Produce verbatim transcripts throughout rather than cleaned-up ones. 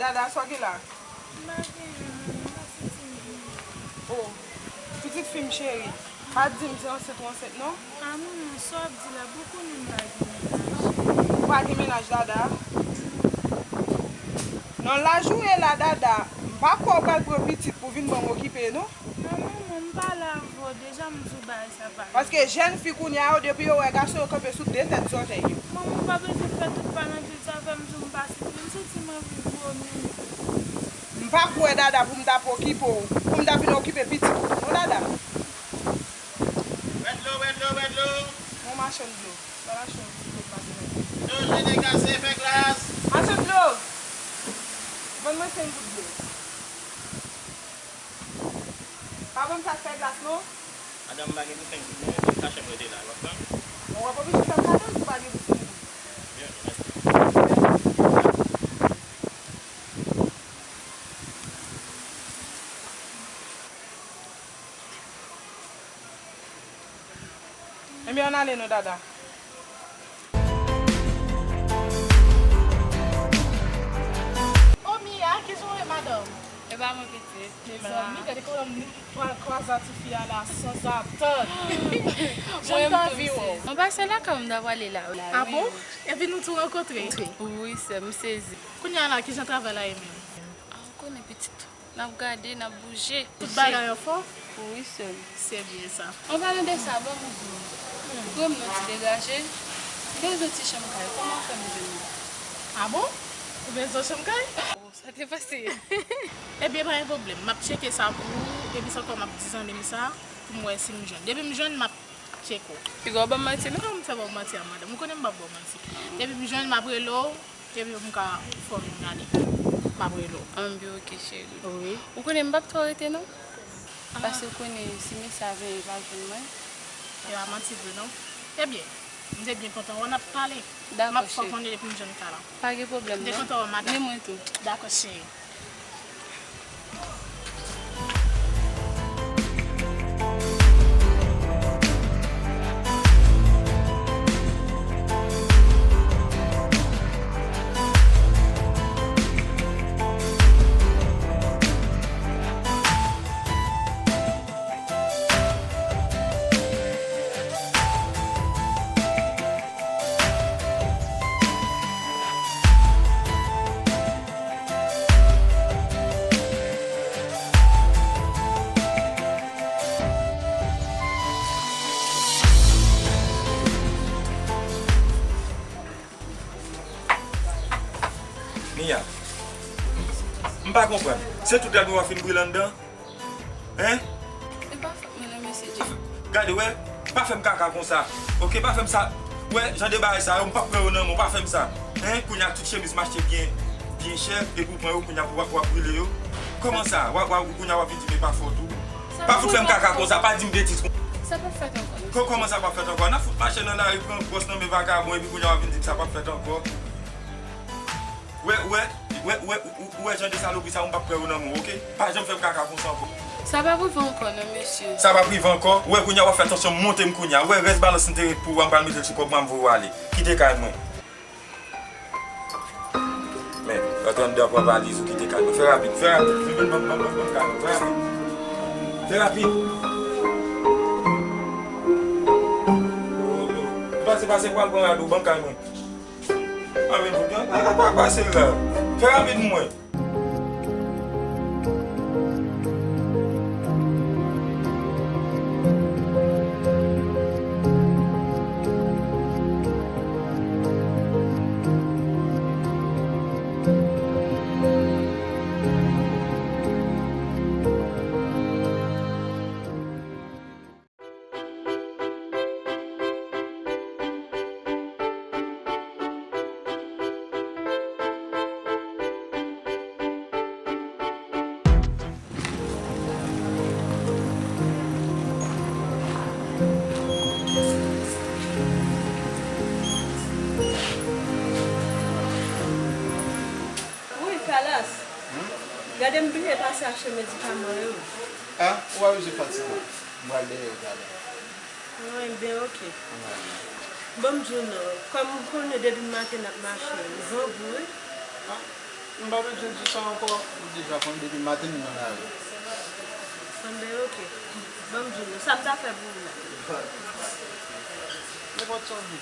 Dada, sa w gen la? M pa gen anyen, m pa santi m byen. Oh, pitit fi m cheri, pa t di m se ansent ou ansent non. A manman, sa w ap di la, bon konnen m pa gen mennaj. Ou pa gen mennaj, Dada? Nan laj ou ye la, Dada, m pa kwè w pral pran pitit pou vin ban m okipe non. A manman, m pale avè w deja, m di w bagay sa pa. Paske jèn fi kounye a yo, depi yo wè gason, yo kanpe sou de tèt zòtèy yo. Manman, ou pa bezwen fè tout pa nan tèt sa, fè m di w m pa santi m, m santi m anvi vomi. M pa kwè, Dada, pou m t ap okipe w, pou m t ap vin okipe pitit ou tou non, Dada. Wè dlo, wè dlo, wè dlo. Yon machann dlo. Ba machann dlo pase nan. Dlo, je degase, fè glas. Machann dlo! Vann mwen senk goud dlo. Pa ban m sa k fè glas non. Madanm, m pa gen pou senk goud non, se m kache m rete la, w ap pran? Bon, w ap oblije fè m kado si w pa gen pou senk goud. Byen, mèsi. Ebyen, ann ale non, Dada. O Mia, kijan w ye, madanm? E pa mwen, pitit. Mezanmi, gade kòman m pral kwaze a tifi a la, sanzatann. Jan m t anvi wè w. Mwen pase lakay ou, m ta prale la. A bon? Epi nou tou rankontre? Wi, sè m, m sezi. Kounye a la, kijan travay la ye menm? A, ou konnen, pitit. N ap gade, n ap bouje. Tout bagay anfòm? Wi, sè m. Se byen sa. An palan de sa, ban m di w. Frè m nan ti degaje. M bezwen ti chanm kay. Kòman w fè m jwenn li? A bon? Ou bezwen chanm kay? Oh, sa te pase. Ebyen, pa gen pwoblèm. M ap tcheke sa pou ou. Epi se ankò m ap di zanmi m sa pou m wè si m jwenn. Depi m jwenn, m ap tcheke w. Piga w ban m manti, non? Kòman m fè ba w manti a, madanm? Ou konnen m p ap ba w manti. Depi m jwenn, m ap rele w. Epi m ka fòme m gade. M ap rele w. An, byen, oke, cheri. Wi. Ou konnen m p ap twò rete, non? Ah. Paske ou konnen, si mesye a veye, li pa jwenn mwen. E pa manti vre, non. Ebyen, m te byen kontan wè w, n ap pale. Dakò, cheri. M ap fè w konnen depi m jwenn kay la. Pa gen pwoblèm, non. M te kontan wè w, madanm. Men mwen tou. Dakò, cheri. Mia, m pa konprann. Se tout rad mwen w ap fin brile anndan? Hein? E pa fòt mwen non, mesye Jeff. Gade, wè, pa fè m kaka konsa. Oke, pa fè m sa. Wè, jan de bagay sa yo, m p ap pran yo nan men w, pa fè m sa. Hein? Kounye a, tout chemiz m achte byen, byen chè, epi w pran yo, kounye a, w ap, w ap brile yo. Kòman sa? W ap, w ap, kounye a, w ap vin di m e pa fòt ou. Pa fout fè m kaka konsa, pa di m betiz konsa. Sa p ap fèt ankò, mesye. Kò-, kòman sa p ap fèt ankò? N ap fout mache nan lari, pran gwòs nan men vakabon, epi kounye a, w ap vin di m sa p ap fèt ankò. Wè, wè, wè, wè, ou, ou wè jan de salopri sa, m p ap pran yo nan men w, oke? Pa janm fè m kaka konsa ankò. Sa p ap rive ankò, non, mesye. Sa p ap rive ankò? Wè, kounye a w ap fè tansyon m monte m kounye a. Wè, rès balans enterè pou w a, m pral mete l sou kòb mwen, m voye w ale. Kite kay mwen. Men, rantre anndan, pran valiz ou, kite kay mwen. Fè rapid, fè rapid. Vin, vin, ban m, ban m, ban m, ban m kay mwen. Fè rapid. Fè rapid. Pase, pase, pral pran rad ou, ban m kay mwen. Anben, pou gen, pa, pa, pa pase la. Fè rapid pou mwen. Wi, Kalas. Hmm? Gade m bliye pase achte medikaman yo. Ah, ou pa bezwen fatige w. M pral dèyè w talè. Mwen, ben, oke. Mwen. Bon, m di w non, kòm m konnen depi maten n ap mache, van gou wi. Ah. M pa bezwen di sa ankò, m deja konn depi maten m nan lari. Enben, oke. Ban m di nou, sa m ta fè pou ou menm? Nenpòt sa w vle.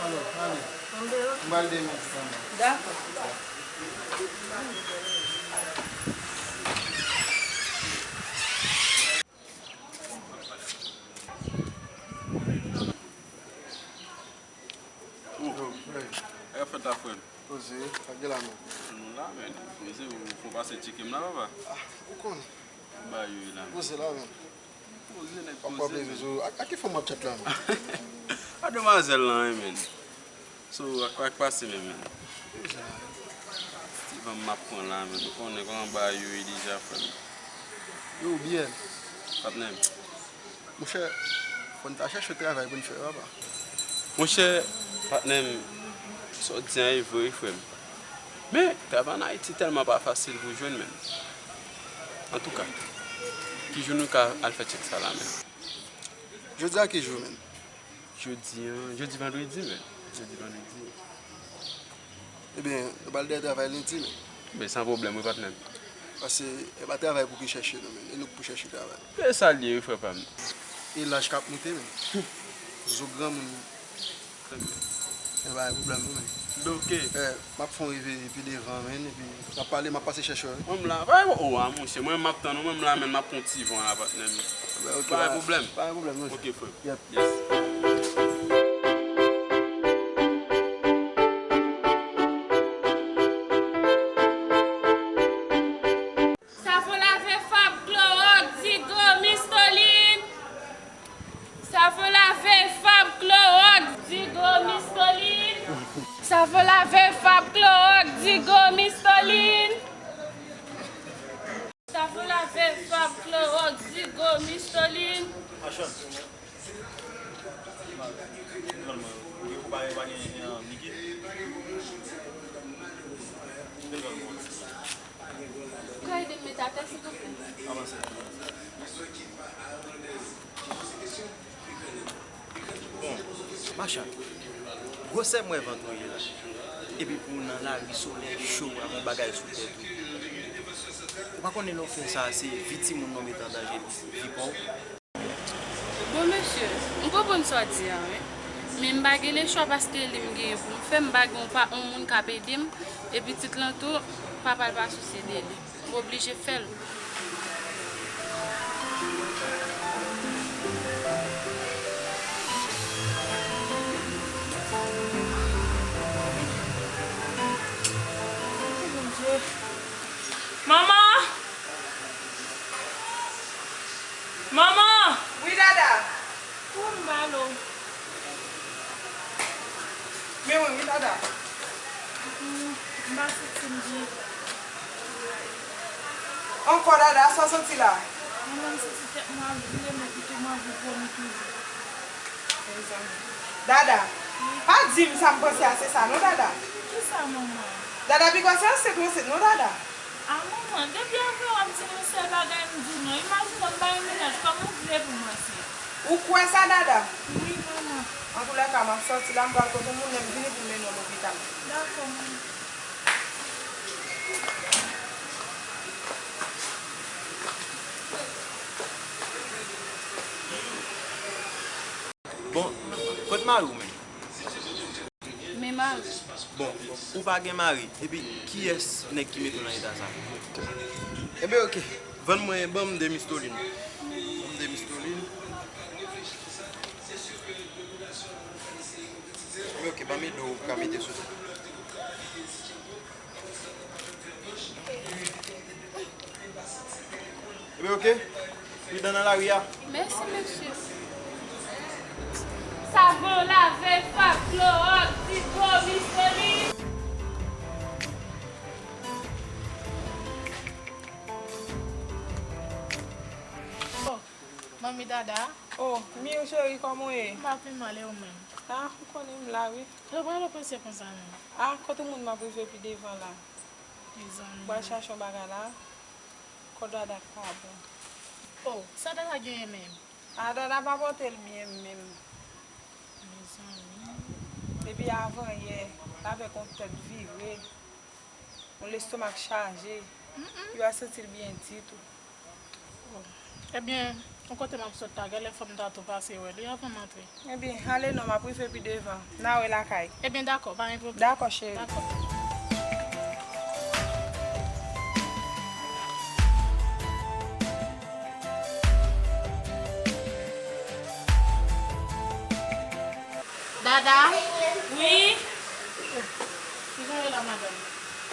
Alò, ale. Enben, oke. M pral demen, kòman? Dakò. Yo, frè. Sa k ap fèt la, frè m? Poze, sa k gen la menm? Nou la, men. Poze, ou fon pase tcheke m la, papa. Ah, ou konnen. Ba yo la. Poze la menm. Poze, nèg poze. Papa, poze, men. A, a ki fanm w ap tchat la menm? A demwazèl lan, wi, men. So, ak, ak pase menm, men. Poze la. Ti fanm m ap pran la, men. Ou konnen kòman bagay yo ye deja, frè m. Yo, byen. Patnè m. Monchè, fò n ta chèche yon travay pou n fè, papa. Monchè, patnè m, sa w di an e vre, wi, frè m. Men, travay ann Ayiti tèlman pa fasil pou jwenn, men. Antouka, ki jou nou ka al fè tchèk sa la, men? Jodi a ki jou, men? Jodi an, jodi vandredi, men. Jodi vandredi. Ebyen, nou pral dèyè travay lendi, men. Men san pwoblèm, wi, patnè m. Paske e pa travay pou ki chèche nou, men. E nou k pou chèche travay. Men sa l ye, wi, frè pa m. E laj k ap moute, men. Zo granmoun. E pa gen pwoblèm, non, men. Oke. Eh, m ap fè yon reveye pi devan, men, epi n ap pale, m ap pase chèche w, wi. Mwen m la. Pa gen pwoblèm, monchè. Mwen m ap tann ou, mwen m la, men m ap pran ti van la, patnè m. Ebyen, oke, pa gen pwoblèm. Pa gen pwoblèm, non. Oke, frè. Yep. Yes. Savon lave Fab, Klowòks, Digo, Mistolin. Savon lave Fab, Klowòks, Digo, Mistolin. Savon lave Fab, Klowòks, Digo, Mistolin. Savon lave Fab, Klowòks, Digo, Mistolin. Action. Ou ka ede m met atè, silvouplè? Avanse. Bon, Macha, gwosè m wè vant ou ye la. Epi pou w nan lari, solèy cho, ak yon bagay sou tèt ou. Ou pa konnen lè w fè sa, se vi timoun nan w mete an danje, epi vi pa w. Bon, mesye, m konprann sa w di a, wi. Men m pa gen lechwa paske li m genyen pou m fè, m pa gen yon pa, yon moun k ap ede m. E pitit lan tou, papa l pa sousye de li. M oblije fè l. Manman! Manman! Wi, Dada. Ou m ba l ou. Men wi, wi, Dada. M pa santi m byen. Ankò, Dada, sa w santi la? Mwen menm santi tèt mwen ap vire m epi tou m anvi vomi toujou. Dada, pa di m sa m panse a se sa non, Dada. Kisa, manman? Dada, piga w se ansent ou ansent non, Dada. A, manman, depi avan w ap di m yon sèl bagay m di w non. Imajine w m pa gen mennaj, kòman w vle pou m ansent? Ou kwè sa, Dada? Wi, manman. Antoulèka, m ap sòti la, m pral kote moun, lè m vini pou m mennen w lopital. Dakò, manman. Bon, kot mari w menm? Men mari. Bon, ou pa gen mari, epi kiyès nèg ki mete w nan eta sa? Enben, oke. Vann mwen, ban m de mistolin. Ban m de mistolin. Enben, oke, ban m ede w ka mete sou tèt. Enben, oke. Pridan nan lari a. Mèsi, mesye. Savon lave Fab, Klowòks, Digo, Mistolin. Oh, manmi Dada. Oh, Miu cheri, kòman w ye? M pa pi mal, e ou menm? Ah, ou konnen m la, wi. Lè w prale w panse konsa menm? Ah, kote moun m ap rive pi devan la. Mezanmi. Pral chache yon bagay la. Kò Dada k pa bon. Oh, sa Dada genyen menm? Ah, Dada pa pote l byen menm. Mezanmi. Depi avan yè, l avèk yon tèt vire. Yon lestomak chaje. Li pa santi l byen ditou. Ebyen, yon kote m ap sot la, genlè fò m ta tou pase wè li anvan m antre. Ebyen, ale non, m ap rive pi devan. N a wè lakay. Ebyen, dakò, pa gen pwoblèm. Dakò, cheri. Dakò. Dada? Wi? Kijan w ye la, madanm?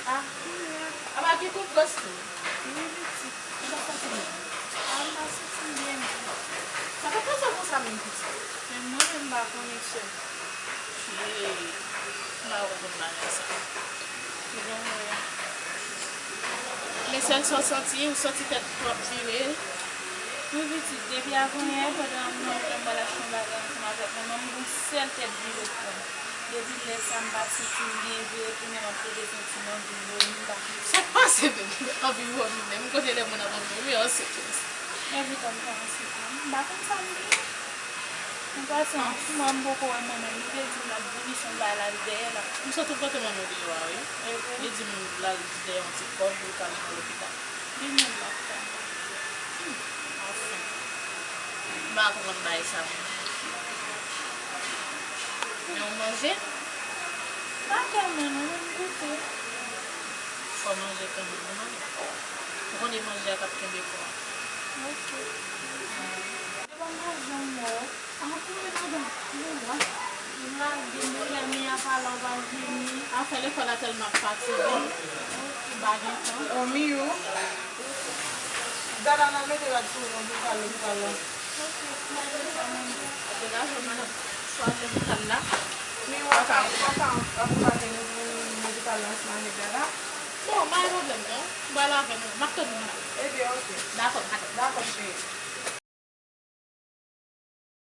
Ah, wi, wi. Apa gen kout gòj tou? Wi, pitit. Ou pa santi byen? Ah, m pa santi m byen, non. Sa fè kòman w konsa menm, pitit? Men mwen menm, m pa konnen, chè. Chè, m pa konprann bagay sa. Kijan w ye? Men sèl sa w santi, ou santi tèt ou ap vire. Wi, pitit, depi avanyè, pandan m nan wout la, m pral achte yon bagay ansanm avèk manman m, gon sèl tèt vire k pran m. Depi lè sa, m pa santi m byen vre, tounen m ap plede santi m anvi vomi, m pa konn sa k pase menm. Anvi vomi menm, kote lè moun ap anvi vomi, an se très. Epi tou, m kòmanse pran, m pa konn sa m gen. An pasan, si mwen m poko wè manman m, li te di m l ap vomi, se yon bagay l al dèyè la. M sot tout kote manman w te ye a, wi. Li di m l al dèyè yon ti kòb, li pral nan lopital. Li menm l ap tann. Hmm, anfen. M pa konprann bagay sa menm. Men w manje? Pa tèlman non, men m goute. Fò w manje kanmenm, wi manmi. Ou konnen manje a k ap kenbe kò a. Ok. Yo pa manje yon mo. Ah, koupe madanm. Yo la. Ou lage m, ou fè mi a pa la, ou pa vini. Afè lekòl la tèlman ap fatige m. M pa gen tan. Omi yo. Dada, n al mete rad sou ou, nou pou l pale lopital la. Ok, m ap fè sa, manmi. Degaje w, madanm. Chwazi lopital la. Mi, w ap, w ap akonpaye nou pou lopital la ansanm avèk Dada? Bon, pa gen pwoblèm, non. M pral avè nou. M ap tann ou, madanm. Ebyen, ok. Dakò, madanm. Dakò, cheri.